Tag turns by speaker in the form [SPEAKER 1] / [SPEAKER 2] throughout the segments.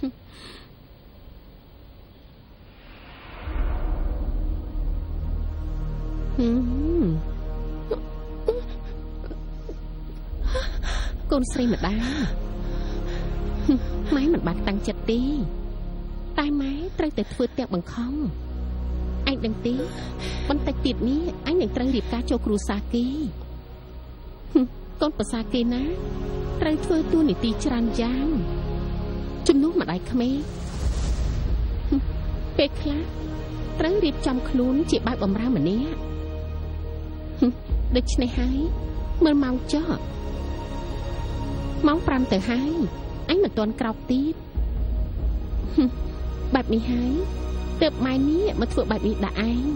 [SPEAKER 1] កូនស្រីម្ដាយម៉ែមិនបានតាំងចិត្តទេតែម៉ែត្រូវតែធ្វើទាំងបង្ខំឯងដឹងទេបន្តិចទៀតនេះឯងនឹងត្រូវរៀបការចូលគ្រួសារគេកូនប្រសាគេណាត្រូវធ្វើតួនាទីច្រើនយ៉ាងជំនួសម្ដាយក្មេងពេលខ្លះត្រូវរៀបចំខ្លួនជាបែបបម្រើម្នាក់ដូច្នេះហើយមើលម៉ោងចុះម៉ោង5ទៅហើយអញមិនទាន់ក្រោកទៀតបែបនេះហើយទើបម៉ែនេះមកធ្វើបែបនេះដាក់ឯង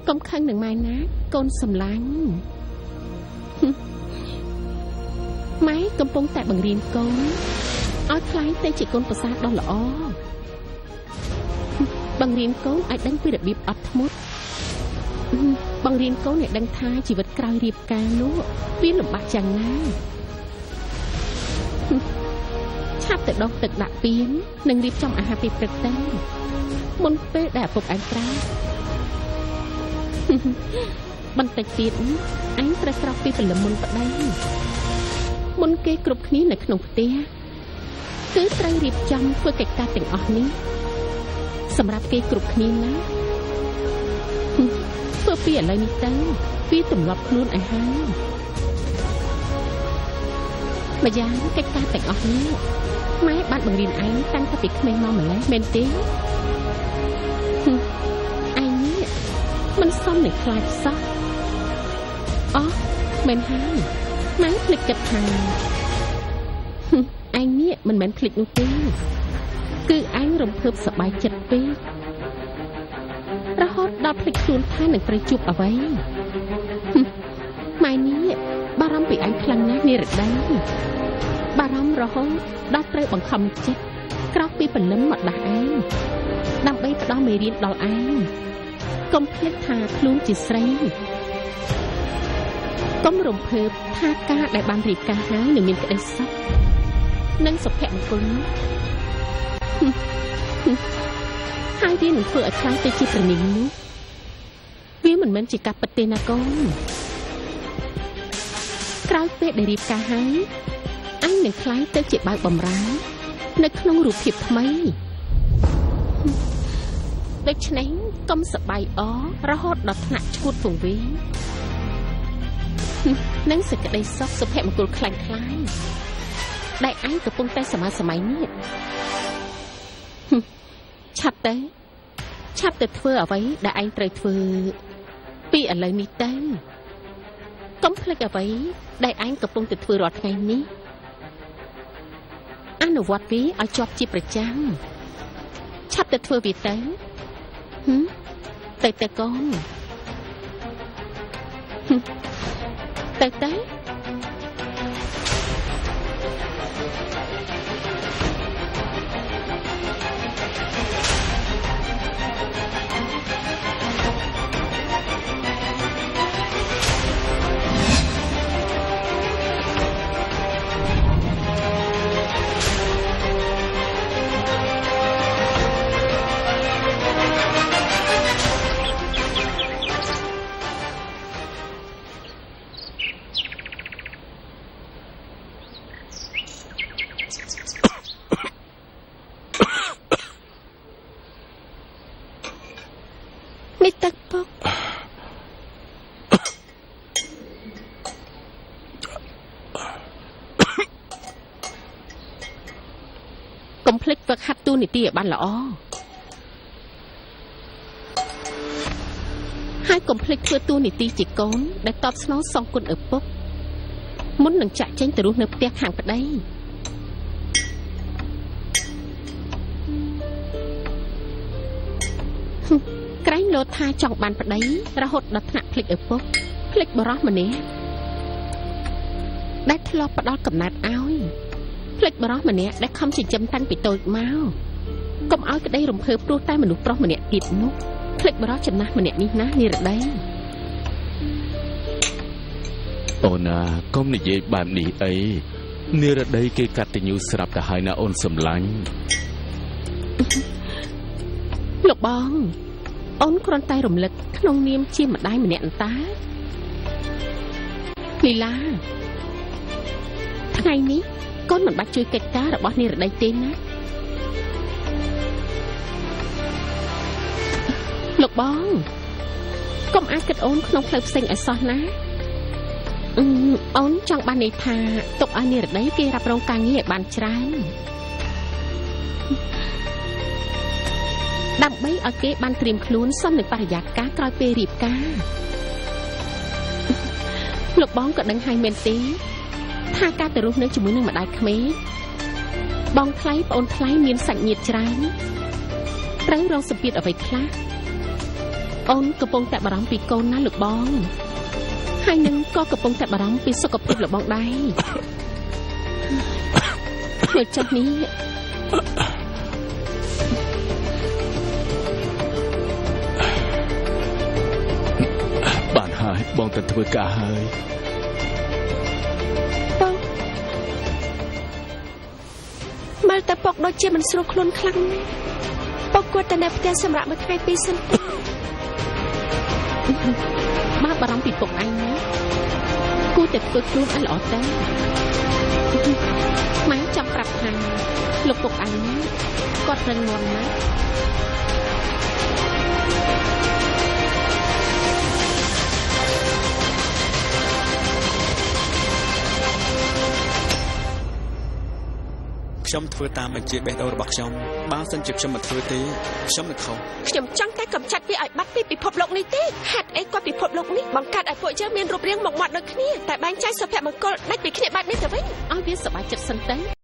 [SPEAKER 1] កុំខឹងនឹងម៉ែណាកូនសម្លាញ់ម៉ែកំពុងតែបង្រៀនកូនឲ្យក្លាយទៅជាកូនប្រសាដ៏ល្អបង្រៀនកូនឲ្យដឹងពីរបៀបអត់ធ្មត់បង្រៀនកូនឲ្យដឹងថាជីវិតក្រោយរៀបការនោះវាលំបាកយ៉ាងណាឆាប់ទៅដុសទឹកដាក់ពាននិងរៀបចំអាហារពេលព្រឹកទៅមុនពេលដែលឪពុកឯងក្រោកបន្តិចទៀតឯងត្រូវក្រោកពីព្រលឹមមុនប្តីមុនគេគ្រប់គ្នានៅក្នុងផ្ទះគឺត្រូវរៀបចំធ្វើកិច្ចការទាំងអស់នេះសម្រាប់គេគ្រប់គ្នាណាធ្វើពីឥឡូវនេះទៅវាទម្លាប់ខ្លួនឲ្យហើយម្យ៉ាងកិច្ចការទាំងអស់នេះម៉ែបានបង្រៀនឯងតាំងពីក្មេងមកម្ល៉េះមែនទេឯងនេះមិនសមនឹងខ្លាចសោះអូមែនហើយម៉ែភ្លេចគិតថាឯងនេះមិនមែនភ្លេចនោះទេគឺឯងរំភើបសប្បាយចិត្តពេករហូតដល់ភ្លេចខ្លួនថានឹងត្រូវជួបអ្វីម៉ែនេះបារម្ភពីឯងខ្លាំងណាស់នារតីបារម្ភរហូតដល់ត្រូវបង្ខំចិត្តក្រោកពីព្រលឹមមកដាស់ឯងដើម្បីផ្ដល់មេរៀនដល់ឯងកុំភ្លេចថាខ្លួនជាស្រីកុំរំភើបថាការដែលបានរៀបការហើយនឹងមានក្តីសុខនិងសុភមង្គលនោះហើយវានឹងធ្វើឲ្យខ្លាចទៅជាប្រនាងនោះវាមិនមែនជាការពិតទេណាកូនក្រោយពេលដែលរៀបការហើយអញនឹងខ្លាយទៅជាបើកបំរើនៅក្នុងរូបភាពថ្មីដូច្នេះកុំសប្បាយអរហូតដល់ថ្នាក់ឈួតពង្វេងនិងសេចក្តីសុខសុភមង្គលខ្លាំងខ្លាយដែលឯងកំពុងតែសម័យនេះឆាប់ទៅឆាប់ទៅធ្វើអ្វីដែលឯងត្រូវធ្វើពីឥឡូវនេះទៅកុំភ្លេចអ្វីដែលឯងកំពុងតែធ្វើរាល់ថ្ងៃនេះអនុវត្តវាឲ្យជាប់ជាប្រចាំឆាប់ទៅធ្វើវាទៅទៅទៅកូនទៅទៅនេះទឹកពុកកុំភ្លេចហ្វឹកហាត់តួនាទីឲ្យបានល្អហើយកុំភ្លេចធ្វើតួនាទីជាកូនដែលតបស្នងសងគុណឪពុកមុននឹងចាក់ចេញទៅរស់នៅផ្ទះខាងប្តីក្រែងលោថាចង់បានប្តីរហូតដល់ថ្នាក់ភ្លេចឪពុកភ្លេចបរោះម្នាក់ដែលធ្លាប់ផ្ដល់កំណត់ឲ្យភ្លេចបរោះម្នាក់ដែលខំចិញ្ចឹមតាំងពីតូចមកកុំឲ្យក្តីរំភើបព្រោះតែមនុស្សប្រុសម្នាក់ទៀតនោះភ្លេចបរោះចំណាស់ម្នាក់នេះណានិរតី
[SPEAKER 2] អូនណាកុំនិយាយបែបនេះអីនិរតីគេកតញ្ញូស្រាប់ទៅហើយណាអូនសម្លាញ់
[SPEAKER 1] លោកបងអូនគ្រាន់តែរំលឹកក្នុងនាមជាម្ដាយម្នាក់អន្តើលីឡាថ្ងៃនេះកូនមិនបាច់ជួយកិច្ចការរបស់និរដីទេណាលោកបងកុំអាចគិតអូនក្នុងផ្លូវផ្សេងឲ្យសោះណាអូនចង់បានន័យថាទុកឲ្យនិរដីគេរ៉ាប់រងការងារឲ្យបានច្រើនដើម្បីឲ្យគេបានត្រៀមខ្លួនសមនឹងបរិយាកាសក្រោយពេលរៀបការលោកបងក៏ដឹងហើយមែនទេថាការទៅរស់នៅជាមួយនឹងម្ដាយក្មេកបងថ្លៃប្អូនថ្លៃមានសាច់ញាតិច្រើនត្រូវរងសម្ពាធអ្វីខ្លះអូនកំពុងតែបារម្ភពីកូនណាលោកបងហើយនឹងក៏កំពុងតែបារម្ភពីសុខភាពលោកបងដែរមើលចុះនេះ
[SPEAKER 2] បានហើយបងទៅធ្វើការហើយ
[SPEAKER 3] បងមើលតែពុកដូចជាមិនស្រួលខ្លួនខ្លាំងណាស់ពុកគាត់តែនៅផ្ទះសម្រាប់មួយថ្ងៃពីរសិន
[SPEAKER 1] បើបារម្ភពីពុកឯងណាគួរតែធ្វើខ្លួនឲ្យល្អទៅម៉ែចង់ប្រាប់ថាលោកពុកឯងណាគាត់រឹងមាំណាស់
[SPEAKER 4] ខ្ញុំធ្វើតាមបញ្ជាបេះដូងរបស់ខ្ញុំបើសិនជាខ្ញុំមិនធ្វើទេខ្ញុំនឹងខុស
[SPEAKER 3] ខ្ញុំចង់តែកម្ចាត់វាឲ្យបាត់ពីពិភពលោកនេះទេហេតុអីក៏ពិភពលោកនេះបង្កើតឲ្យពួកយើងមានរូបរាងមុខមាត់ដូចគ្នាតែបែងចែកសុភមង្គលដាច់ពីគ្នាបែបនេះទៅវិញ
[SPEAKER 1] ឲ្យវាសប្បាយចិត្តសិនទៅ